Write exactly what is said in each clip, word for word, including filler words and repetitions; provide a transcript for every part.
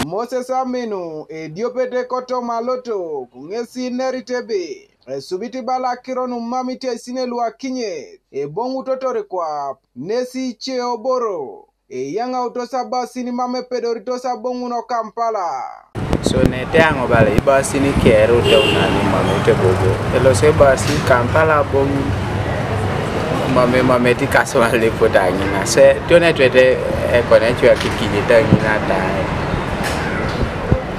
Moses Aminu, ediopet kotoma lotok, ŋesi inerit ebe esubit ibala akiro nu mam itiaisinei lu akinyet, eboŋutotor kwap, nesi ice oboro eyaŋautos abasin mam epedoritos aboŋun o Kampala. So nete aŋo bala ibasin keru teunani mam etebobo, elosi ebasin Kampala aboŋun, mam, mam eti kasual epot aŋina. So tionetwete ekone ecua kikinyit aŋina dae.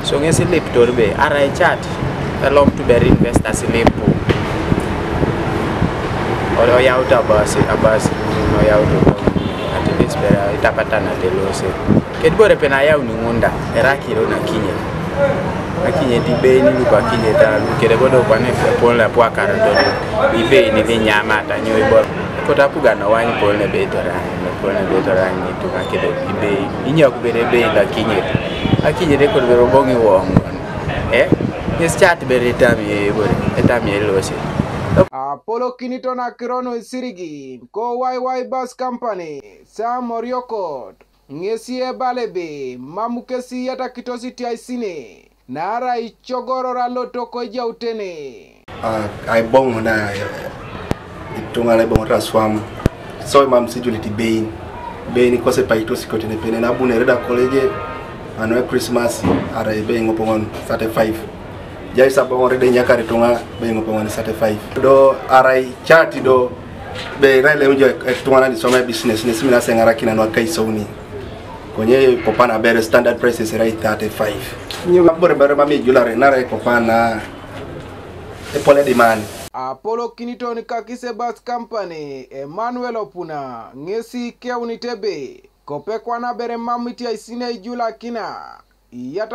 So ŋesi ilipitor be arai cat elomut ber investors ilipu, oyaut abasi, abasi oyaut, at least ber itapatana telose. Kedibore pena ayauni ŋunda erakiro nakinyet, akinyet ibeini luko akinyet alu kede bodo kwane pol apwakar dori ibeini linyamata nyo ibor. Kota puga no wany pol ne beitorany, pol ne beitorany ituŋa kede ibei. Inyo kubere bei lakinyet. Akinyet ekor bere oboŋ iwoŋon. Eh? Ŋes cat bere etamie ebore, etamie elosi. Apolokiniton akiro nu isirigin ko Waiwai Bus Company, Sam Oriokot, ŋesi ebala ebe mam kesi iyatakitos itiaisine, naarai icogoror alotok ejautene. Ah, aiboŋ na ituŋa laiboŋ aswam. So mam sijulit ibein. Ibein kose paitos kote nepene nabunere da koleje, anwe Christmas, ara ibein ŋopoŋon thirty-five. Jai saboŋ rede nyakar ituŋa ibein ŋopoŋon thirty-five. Do arai cat do be rai lem jo ituŋa na disoma business ne simina seŋarakina nwa kaisouni. Konye kopana bere standard prices rai thirty-five. Nyo bore bere mami julare nare kopana epole dimani. Apolokiniton kakis e bus company Emmanuel Opuna ŋesi keunit ebe kopekwana bere mam itiaisinei ijulakina iyata